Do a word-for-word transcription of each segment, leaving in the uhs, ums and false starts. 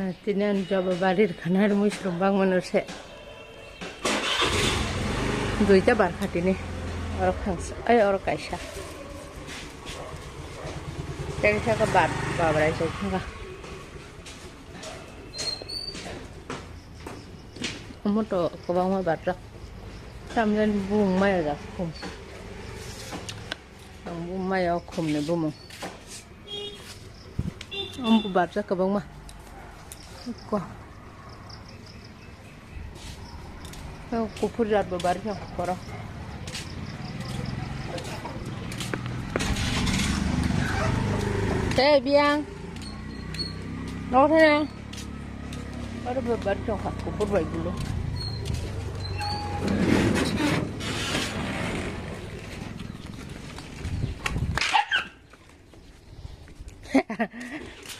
Tini ang joba bari rwkha na, rwmwi swrwng bangmano se. Duita barkha tini. Oro khangsa, ai oro kaisa. Tei saka bar, babrai se thangkha. Omo to kwbangma barjak. Tamjani bumung maya jak khum. Ang bo maya o khum ni bumung. Ang bo barjak kwbangma. Ko. Ang kuphur jat bo barjak koro. Hey, Biang. No thana. Aro bo barjak ha kuphur bai gulo.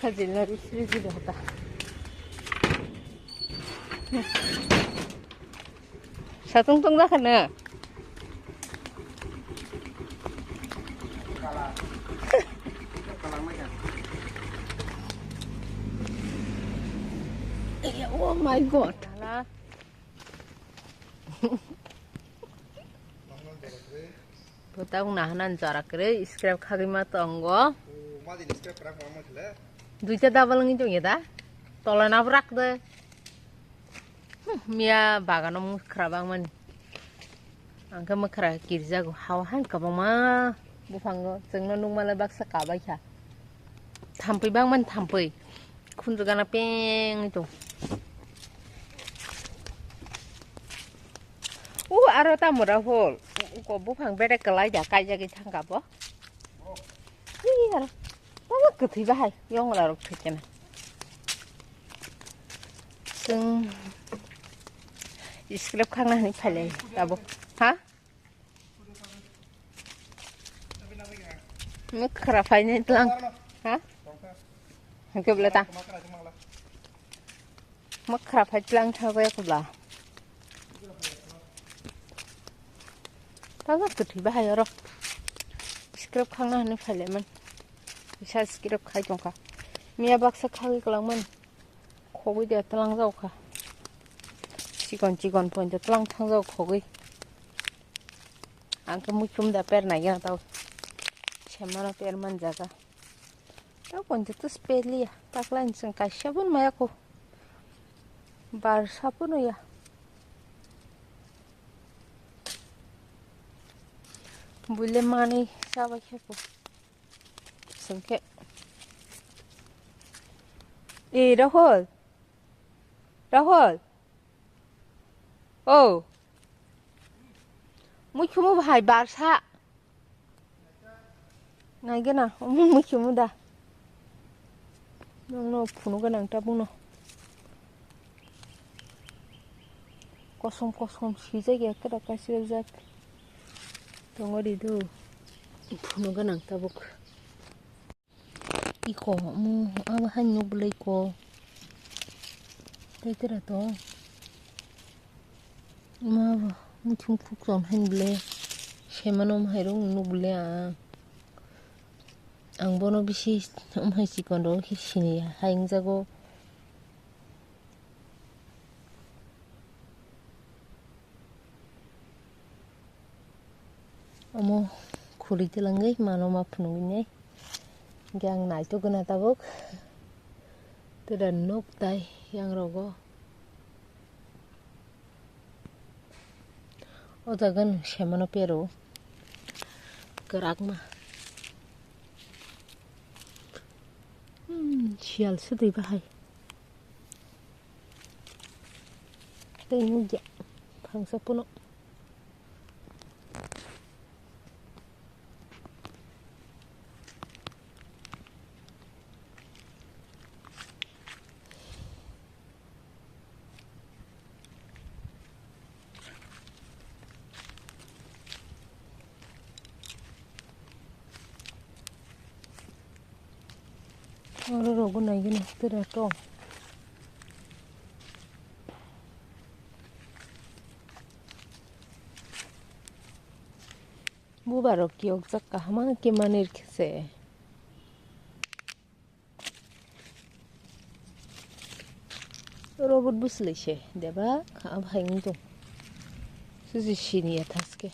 Khajil na ri sri sri hota. Satung tung da khana. Oh my God. Bwtang nahana jora kwrwi scrap khagwi ma tongo. Duita double wngwi tongya da? Tola nabo rak de. Hmm, miya bagano mwkhra bangmani. Ang khe mwkhra kirjago, hawa han kwbangma buphango. Chwngno nukmale baksa kabaikha. Thampui bangmani thampui. Khunju gana peng to. U aro tamo rahul. Uko buphang bere kwlai da kaijagwi thangka bo. Ih, aro. Tamo kwthwi bahai. Yong la rok thwikena. Chwng scrap khakna hwnwi phailai tabuk. Ha? Mwkhra phainai tlang. Ha? Hwnkhe bwle ta. Mwkhra phai tlang thangbai khobla. Tamo kwthwi bahai oro. Scrap khakna hwnwi phailaimani. Kisa scrap khai tongkha. Miya baksa khagwi kwlangmani. Khogwi de tlang jaokha. Chikon chikon pointo tlang thang jao khogwi. Ang khe muichum da per nai gana tao. Semano per man jaga. Tao pointo tus per liya. Takla insang kaisa pun maya ko. Bar sapun ya. Buile mani sabai khe ko. Sengke. Eh, Rahul. Rahul. Oh. Muichumu bahai barsa. Naigena, omo muichumu da. Nongno phunu gwnang tabukno. Kosom kosom swijak ya keda kaisa jak. Tongo rido. Phunu gwnang tabuk. Iko, omo, abo hai nuk bwlai ko. Tei tera to. Omo abo, muichung phuk chon hai bwlai. Semano omo hai rok nuk bwlai ang. Ang bono bisi omo hai chikon rok khe sini ya. Hai wngjago. Omo khuri twlangwi mano ma phunugwi nai. Hwnkhe ang naitok gana tabuk. Tere nok tai yang rogo. O jaga no semano pero kwrak ma. Hmm, siyal se twi bahai. Tei nukya phangsa phano. Oro rogo naigwna tere tong. Bubarok kiyokjak kaham khe manwi rwkhe se. Robot bwswlwi se deba, kha-, hai wng tong. Susi sini ya thaske.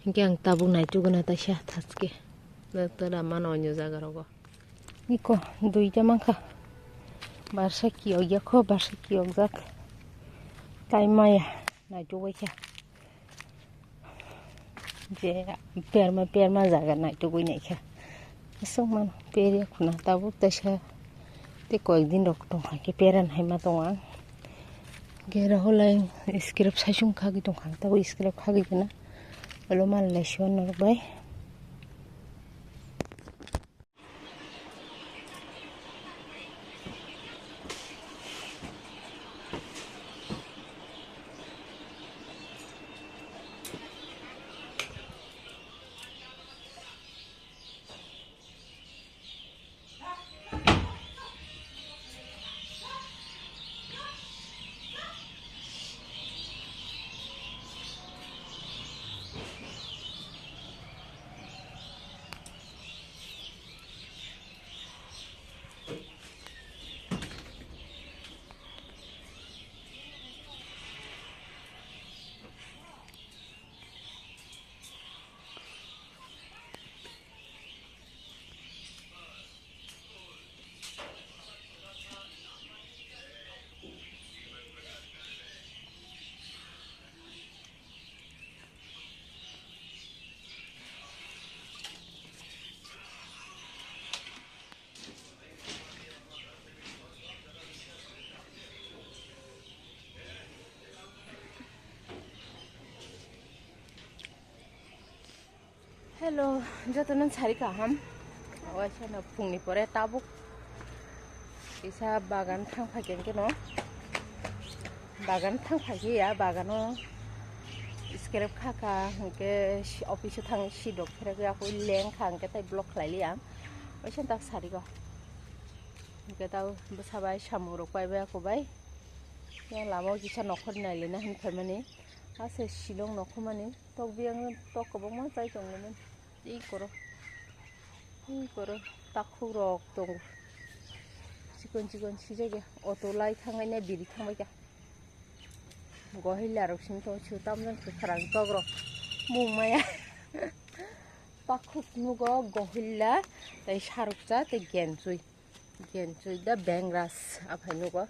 Hinkhe ang tabuk naitukgwna taisa thaske. Doctor ama no onyo jaga rogo. Iko duita mankha. Barsa kiyok yakho, barsa kiyok jak. Tai maya naituk waikha. Je perma perma jaga naitugwi naikha. Aswk mano perya khuna tabuk taisa tei koyek din rok tongkha khe peran hai ma tongo ang. Gera holai script saisung khagwi tongkha ang, tabuk script khagwi gana. Olo mal lai suan norok bai. Hello, jotono sari kaham. Waisa no phungni pore tabuk kisa bagan thang phai khe no. Bagan thang phai khe ya, bagano script khaka, hinkhe office o thang sidok phera khe ako leng kha, hinkhe tai block khlai liya. Waisa tak sari go. Hinkhe tao bwsa bai samung rok pai bai ako bai. Yang lama o kisa nokhor nai lina hin phaimani. Ase silong nokhor mani. Tok biyang tok kwbangma chai tongmani. Tei koro. Tei koro takhuk rok tongo. Chikon chikon sijak ya. Auto lai thangnai na biri thangbai kha. Gohilla rok sing tong su tamjang kwkhrang tok rok. Mung maya. Takhuk nugo gohilla tei saruksa tei gensui. Gensui da bengras aphai nugo.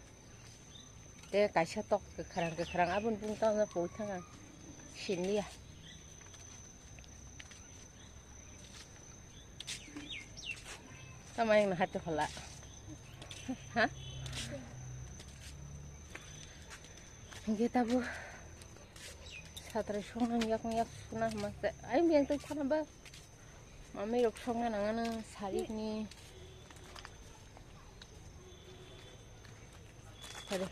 Tei kaisa tok kwkhrang kwkhrang aboni bung tangna poi thang ang sinliya. Tamo yang nahat hola. Ha? Hinkhe tabo satrai songna yak yak suna hama se. Ai biyang tei thana ba. Mami rok songna nangano sarikni. Sari.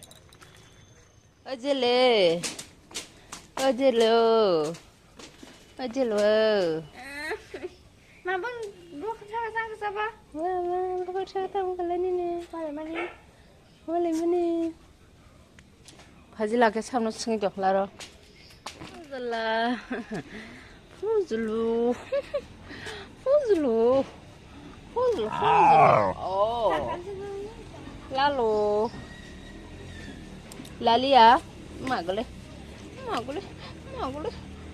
Ojele. Ojelo. Ojelo. Mabang buka sa sa sa ba. Wa wa buka sa ta buka lani ne. Wale mani. Wale mani. Phajila khe samno swngwi tongkhlaro. Phajila. Phujulu. Phujulu. Phujulu, phujulu. Oh. Lalo. Lalia. Magole. Magole. Magole.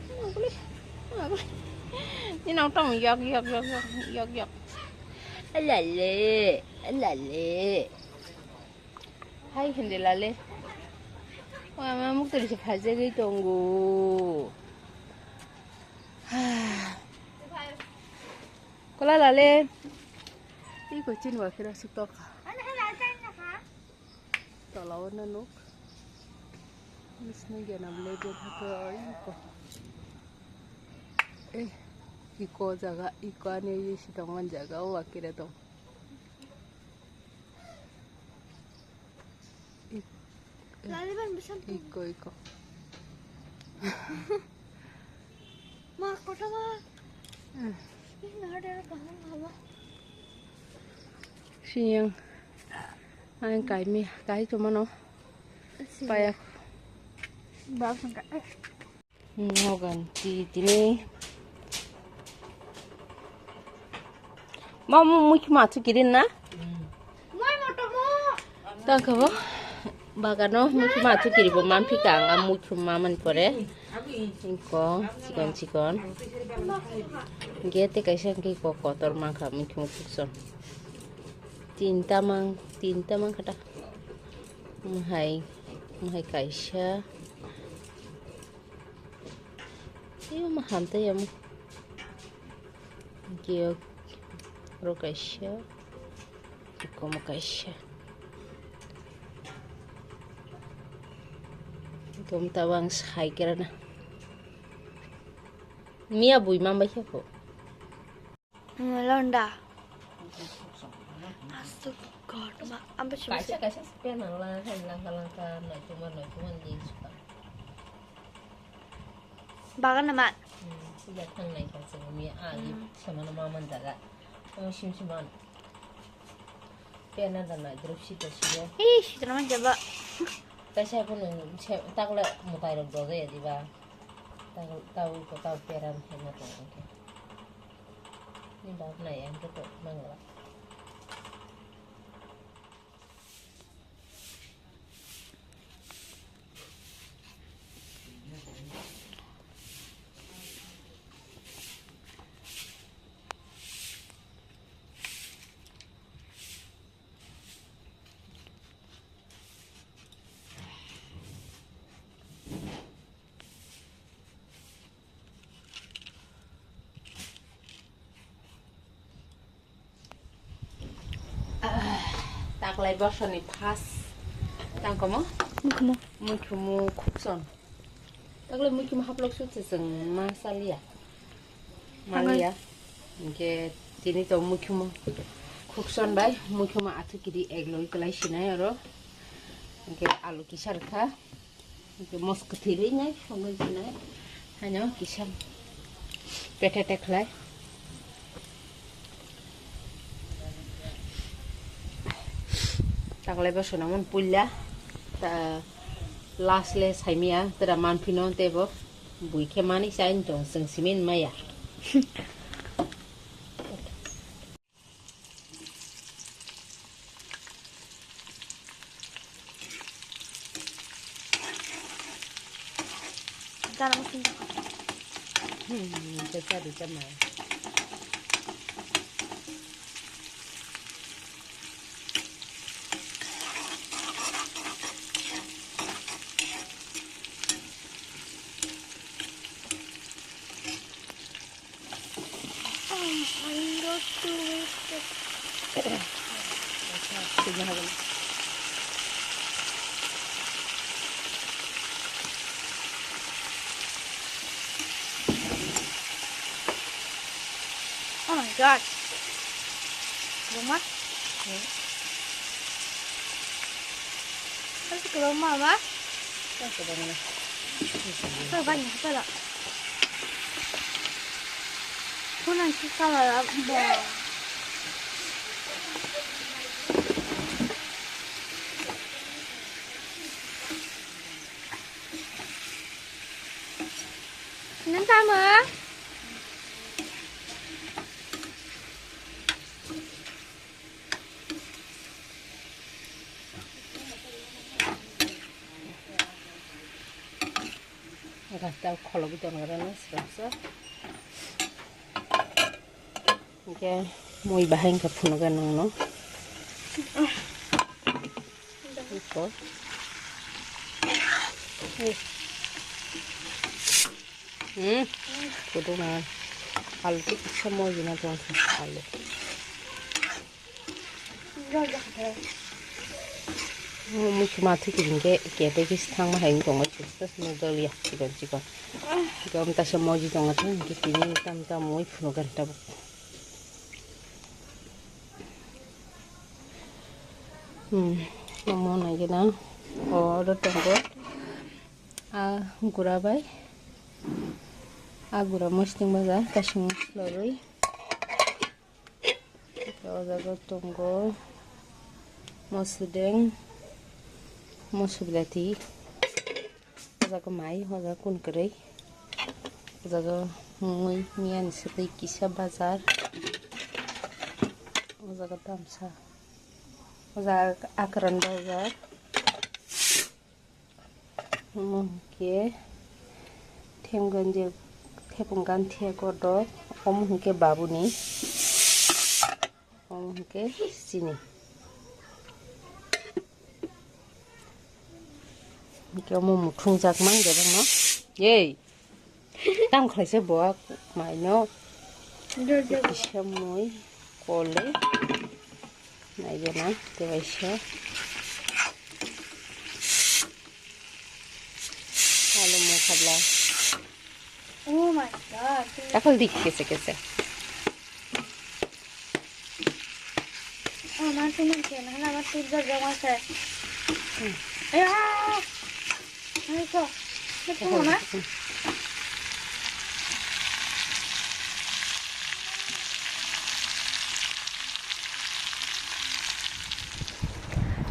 Magole. Magole. Ni nang tong yak yak yak yak yak yak. Lale. Lale. Hai hindi lale. Wa ma muk tadi se phajagwi tongo. Kola lale. Iko chin wa kira su toka. Tola wana nuk. Nisni gena blade thaka iko. Eh, iko jaga, iko ani isi tongon jaga wa kira tong. Ik-, eh, Laliban bisan iko, iko. Ma, kota ma. Eh. Ini ada kaham kaham. Siyang. Ang kaimi, kai tu mano. Payak. Bab sangka. Eh. Nogan ti tini. Mamu muikhu machu kirin na? Tangkha bo bagano muikhu machu kiri bo manphi ka ang a muikhu mamani pore. Ingko chikon chikon. Gete kaisa ingke ko kotor mankha muikhu muikhu son. Tinta mang, tinta mang kata. Mihai, mihai kaisa. Iyo ma hamtei omo. Kiyok ro kaisa. Ikomo kaisa. Ikom tabang sai kerana. Miya bui mambai khe ko. Londa. Asu god ma ambe sumse. Kaisa kaisa sepe nang lang hai langka langka noi tuma noi tuma ni suka. Bagan nama. Hmm, sida thang nai ka sing mi a di sama nama man jaga. Ang sim sim man. Pena da nai drop sita sida. Ih, sida man jaba. Kaisa ko nung takle mutai rok doge ya diba. Tau tau ko tau peran hai ma tong ke. Ni bak nai ang ke to mangla. Taklai bosoni first tangkomo? Mukhumu. Mukhumu khukson. Taklai mukhumu haplok sutse chwng ma chaliya. Maliya. Hingke tini to mukhumu khukson bai mukhumu athu kiri egloi kwlai sinai oro. Hingke alu kisa rwkha. Hingke mos kwthwi rwi nai, songwi rwi nai. Haino kisa petete khlai. Taklai bo swnamon puila. Ta last le saimia, tera manphino tebo. Bui khe mani chain tong, chwng simi maya. Hmm, Oh my god. Roma? Kasi ko mama? Kasi ko mama? Kasi ko mama? Kuna si kala ba. Nang tama? Gasta kholobwi tongo rano sroksa. Hingke mui bahai wngkha phunukha nongno. Iko. Hmm. Kudu na. Alu kisa moi gina tong alu. Muchuma thiki hingke kete kis thangma hai tongma chuksa sini doliya chikon chikon. Gom ta se moji tongo thang hingke tini tam tam moi phunukha tabuk. Hmm, omo naigina oro tongo a gura bai a gura musting baja kasing loroi. O jaga tongo mosodeng, moso bilati. O jaga mai, o jaga kun kwrwi. O jaga mui, miyani swtwi kisa bajar. O jaga tamsa. O jaga akran bazar. Omo hwnkhe themgani je thepung ganthiya kodok, omo hwnkhe babuni, omo hwnkhe chini. Hwnkhe omo muthungjakmani bebakno. Ei! Tang khlaisa bo maino. Kisa mui kolwi. Naigena tewaisa. Alu mui khabla. Oh my God. Takal dik kese kese. Oh, ma, tu man kena na ma tu ja ja ma se. Aya. Ai ko. Betul na?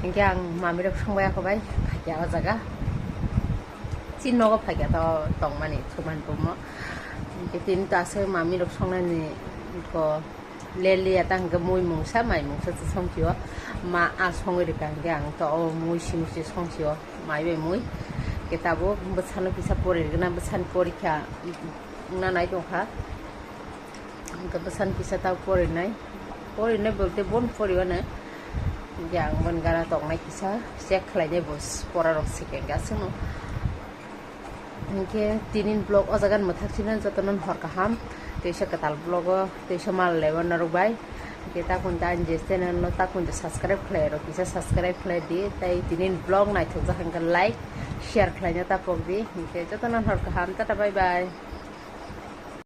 Hingke ang mami rok songbai ako bai, phaikya o jaga. Chini nogo phaikya to tongmani thuman bumo. Hingke tini to aswk mami rok songnani ko leliya ta hingke mui mungsa, mai mungsa se songphio. Ma a songwi rwkha hingke ang to o mui si mui se songphio, mai bai mui. Hingke tabuk bwsano kisa pori rwgwna, bwsani porikha wngna nai tongkha. Hingke bwsani kisa ta porinai, porinai bolte bon poriwano. Hingke ang boni gana toknai kisa check khlainai bo pora rok se kengkhe aswkno. Hingke tinin vlog o jaga ni mwthak sino jotono hor kaham. Teisa kwtal vlog o teisa mal laibo norok bai. Hingke takun ta ang je channel no takun ta subscribe khlai rok kisa subscribe khlai di. Tai tinin vlog naithok jak hingke like share khlaina ta pok di. Hingke jotono hor kaham, tata bye bye.